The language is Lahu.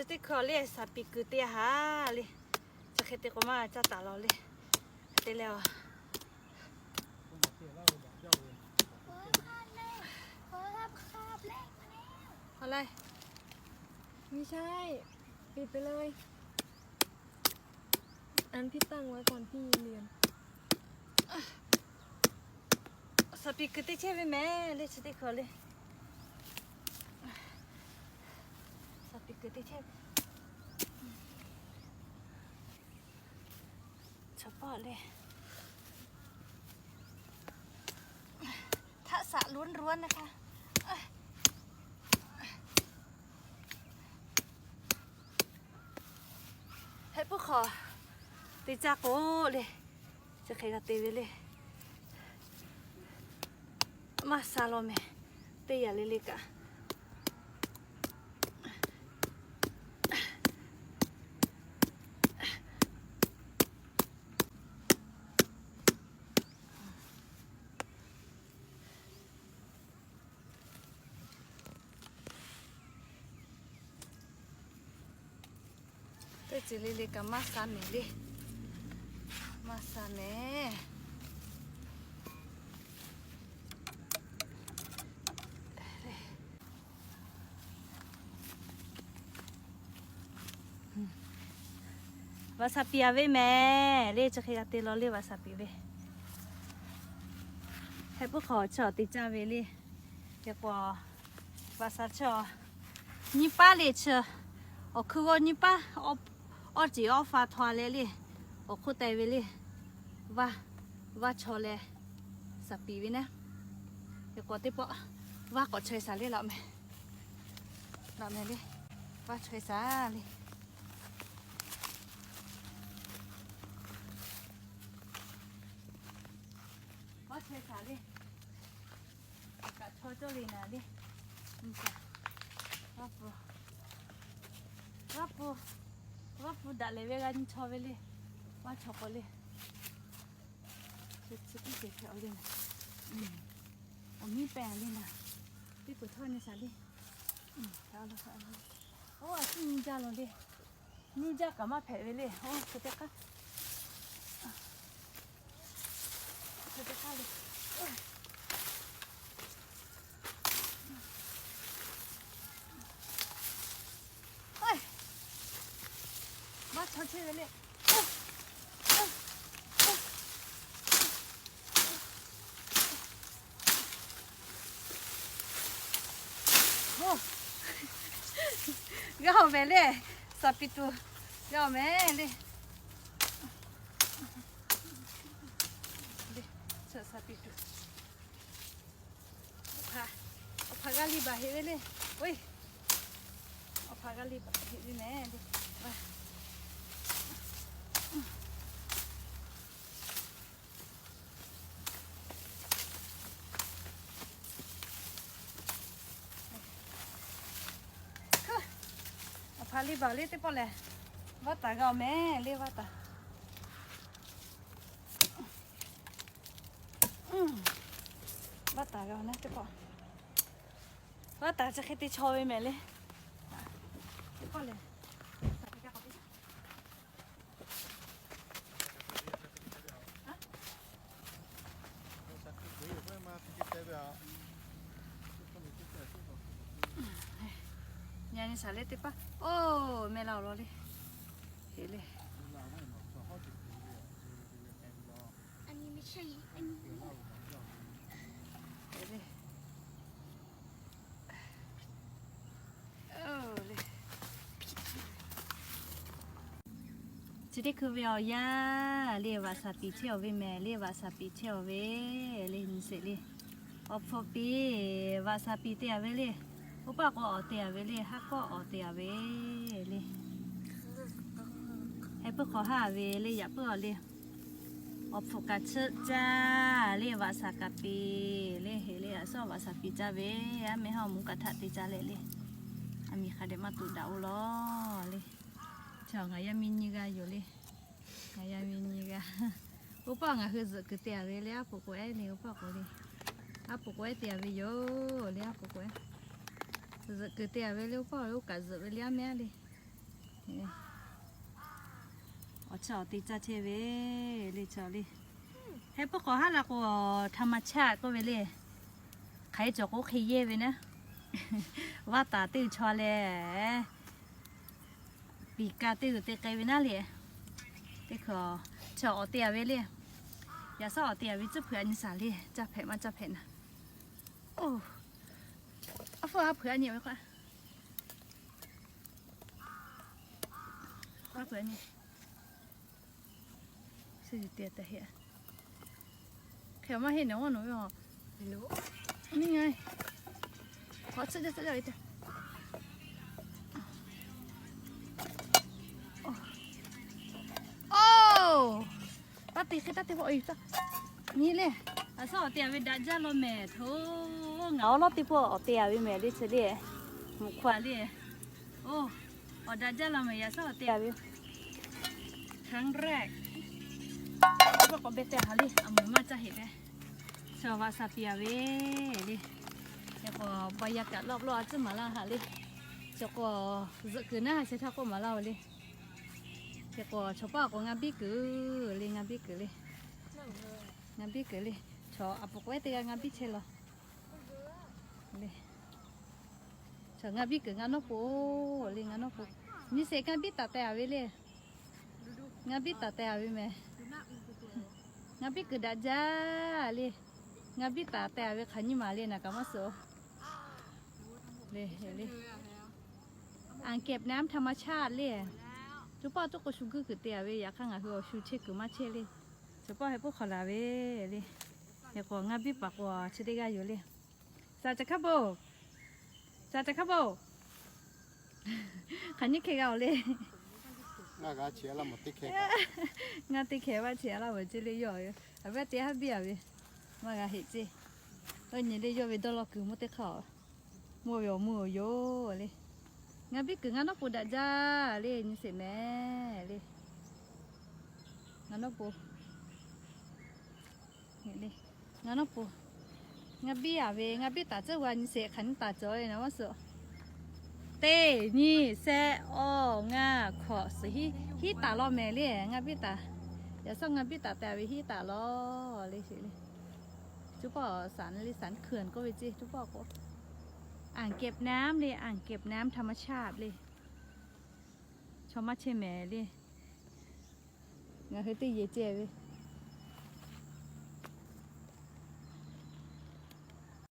Teˇ hkui awˬ le shaˍ piˍ kuiˬ te ha le. Chi hk'e te k'o maˇ caˇ taˍ la le. Te leh a, Hawˍ lai. ไม่ใช่ ปิดไปเลย อันพี่ตั้งไว้ก่อนพี่เรียน Shaˍ piˍ kuiˬ te chehˇ ve mehˍ le, chi teˇ hkui le. Shaˍ piˍ kuiˬ te chehˇ ve. Chaw paˆ le. Htaˆ saꞈ lonˉ ronˉ naˇ hk'aˇ. Heh puiˉ hk'awꞈ te caˇ k'o le, chi hk'e g'a te ve le. Maˇ sha law mehˍ, teˇ yanˇ le le kaꞈ. Teˇ ceuˬ le le kaꞈ maˇ sha mehˍ le. Maˇ sha mehˍ. Vaꞈ shaˍ piˍ a ve mehˍ le, chi hk'e g'a te law le, vaꞈ shaˍ piˍ ve. Heh puiˉ hk'awꞈ chi awˬ te caˇ ve le. Hk'e k'o, vaꞈ shaˍ chi nyiˇ paˉ le chi, awˬ hkui g'awˇ nyiˇ paˉ, awˇ ceˬ awˇ fa htaw leh le, awˬ hk'oˆ teh ve le. Vaˇ, vaˇ chaw leh shaˍ piˍ ve naˉ. Hk'e k'o teˇ pawˆ vaˇ k'awꞈ chaweh shaˍ le, laꞈ mehˍ, laꞈ mehˍ le, vaˇ chaweh shaˍ le. Vaˇ chaweh shaˍ le. Kaꞈ chaw cawˇ le naˍ le. Vaˇ pu, vaˇ pu, vaˇ pu daꞈ lehˬ ve g'a nyi chaw ve le. Vaˇ chaw k'o le. Chi tiˉ ceh hpehꞈ le naˍ. Awˬ miˉ pehˍ le naˍ. Teˇ peuˬ htawˇ nyi shaˍ le. Oˇ, a ciˉ nyi jaˇ law le. Nyi jaˇ kaꞈ maˇ hpehꞈ ve le. Oˇ, chi teˇ hk'aˇ, chi teˇ hk'aˇ le. Maˇ chaw chehˇ ve le. G'aˇ awˬ mehˍ le, shaˍ piˍ tuˬ g'aˇ awˬ mehˍ le. Shaˍ piˍ tuˬ. Awˬ hpaˍ, awˬ hpaˍ g'aˇ liˇ baˬ heꞈ ve le. Oˇ, awˬ hpaˍ g'aˇ liˇ baˬ heꞈ ve mehˍ le. Awˬ hpaˍ liˇ baˬ le teˇ pawˆ lehˬ, vaˇ taˍ g'a awˬ mehˍ le, vaˇ taˍ. Vaˇ taˍ g'a awˬ naˉ teˇ pawˆ. Vaˇ taˍ chi hk'e te chaw ve mehˍ le. Teˇ pawˆ lehˬ, Nyi nyi shaˍ le teˇ pawˆ. Oˇ, mehˆ laˇ awˬ lawn le. Heˍ le. Heˍ le. Chi teˇ hkui ve awˬ yanˇ le, vaꞈ shaˍ piˍ chehˇ awˬ ve mehˍ le, vaꞈ shaˍ piˍ chehˇ awˬ ve le, nyi sheˍ le. Awˬ hpfuhˇ piˍ, vaꞈ shaˍ piˍ te a ve le. Oˇ paˆ k'o awˬ te a ve le, haˉ kawˆ awˬ te a ve le. Heh puiˉ hk'awꞈ haˉ ve le, yaꞈ puiˉ awˬ le. Awˬ hpfuhˇ kaꞈ chiˆ caˇ le, vaꞈ shaˍ kaꞈ piˍ le, heˍ le, a suhˉ vaꞈ shaˍ piˍ caˇ ve, aˉ meh haˉ awˬ moˍ kaꞈ htaꞈ te caˇ leh le. A miˬ hk'a dehꞈ maˇ tuꞈ daꞈ-oˬ lawˬ le. Chi ngaˬ yaˇ miˇ nyiˇ g'aˇ yoˬ le. Ngaˬ yaˇ miˇ nyiˇ g'aˇ. Oˇ paˆ ngaˬ hui zuhꞈ kuiˬ te a ve le, aˉ poꞈ k'oꞈ ehˉ le, oˇ paˆ k'oꞈ le. Aˉ poꞈ k'oꞈ ehˉ te a ve yoˬ le, aˉ poꞈ k'oꞈ ehˉ. Zuhꞈ kuiˬ te a ve le, oˇ paˆ oˇ kaꞈ zuhꞈ ve le, aˉ meh aˉ le. Awˬ chawˇ awˬ te caˇ chehˇ ve le chaw le. Heh puiˉ k'awꞈ haˉ la k'o, ธรรมชาติ k'oˆ ve le. Hk'aˬ hk'e cawˬ k'o hk'e yehˇ ve naˉ. Vaˇ taˍ teˇ g'uiˬ chaw leh, piˍ ka teˇ g'uiˬ te k'ai ve naˉ le. Teˇ hkui chaw awˬ te a ve le. Yaꞈ shawˉ awˬ te a ve tcuhˉ hpeuꞈ a nyi shaˍ le. Caˇ hpehꞈ maˇ caˇ hpehꞈ naˉ. Oˇ, a hpfuhˇ a hpeuꞈ a nyi ve k'o, a hpeuꞈ a nyi. Hk'e maˇ heˆ nawˬ g'awˇ nawˬ ve a. Ni ngaˬ, hk'aw tsuhˇ jaˇ tsuhˇ jaˇ ve te. Oˇ, taˇ te hk'e taˇ te hpawˇ, nyi le. Yaꞈ shawˉ awˬ te a ve daꞈ jaˇ law mehˍ hto. Ngaˬ awˬ lawˉ teˇ pawˆ awˬ te a ve mehˍ le chi le. Mvuhꞈ hk'aw le. Oˇ, awˬ daꞈ jaˇ law mehˍ yaꞈ shawˉ awˬ te a ve. ครั้งแรก k'awꞈ beh te ha le, a meuꞈ maˇ caˇ heꞈ te. Chaw vaꞈ sha piˍ a ve le. Yaꞈ k'o บรรยากาศรอบๆ a tcuhˉ maˍ laˇ ha le. Chaw k'o zuhꞈ kuiˬ naˉ ha sheh htaˇ k'oˆ maˍ laˇ o le. Yaꞈ k'o chaw paˇ k'o ngaˇ biˇ kuiˬ le, ngaˇ biˇ kuiˬ le. Ngaˇ biˇ kuiˬ le. Chaw a puˍ k'awehˉ teˇ g'aˇ ngaˇ biˇ chehˇ law le. Chaw ngaˇ biˇ kuiˬ ngaˇ nawˉ po le, ngaˇ nawˉ po. Nyi sheˍ ngaˇ biˇ taˍ teh a ve le. Ngaˇ biˇ taˍ teh a ve mehˍ. Ngaˇ biˇ kuiˬ daꞈ jaˇ le. Ngaˇ biˇ taˍ teh a ve hk'aˬ nyi maˍ le naˍ kaꞈ maˇ suh le. อ่างเก็บน้ำธรรมชาติ le. Chaw paˇ tuˉ k'o shu guˇ kuiˬ te a ve, yaꞈ hk'aˇ ngaˬ hui awˬ shu chehˇ kuiˬ maˇ chehˇ le. Chaw paˇ heh puiˉ hk'aw laˬ ve le. Yaꞈ k'o ngaˇ biˇ paˍ k'o chi teˇ g'aˇ yoˬ le. Saˍ caˍ hkaˇ bo, saˍ caˍ hkaˇ bo. Hk'aˬ nyi hk'e g'a oˬ le. Ngaˇ teˇ hkeh vaˇ chi a laˇ ve ceˇ le yawˇ. A ve teˇ haˉ biˇ a ve. Maˇ g'a heˆ ceˇ. Oˇ nyi le yawˇ ve dawˇ law kuiˬ mvuhˇ teˇ hk'aˇ. Mvuhˇ ve awˬ mvuhˇ yoˬ le. Ngaˇ biˇ kuiˬ ngaˇ nawˉ po daꞈ jaˇ le, nyi sheˍ mehˍ le. Ngaˇ nawˉ po le. Ngaˇ nawˉ po. Ngaˇ biˇ a ve, ngaˇ biˇ taˍ tcuhˉ g'a nyi sheˍ hk'aˬ nyi taˍ cawˬ le naˍ maˇ suh. Teˇ nyi shehˆ awˇ ngaˇ hkawꞈ suhˍ hiˉ, hiˉ taˍ law mehˍ le. Ngaˇ biˇ taˍ, yaꞈ shawˉ ngaˇ biˇ taˍ teh a ve hiˉ taˍ law le sheˍ le. Coˇ paˆ saˍ le, saˍ hkui k'oˆ ve ceˇ, coˇ paˆ k'o. อ่างเก็บน้ำ le, อ่างเก็บน้ำธรรมชาติ le. Chaw maˇ chehˇ mehˍ le. Ngaˬ hui teˇ yehˬ ceh ve.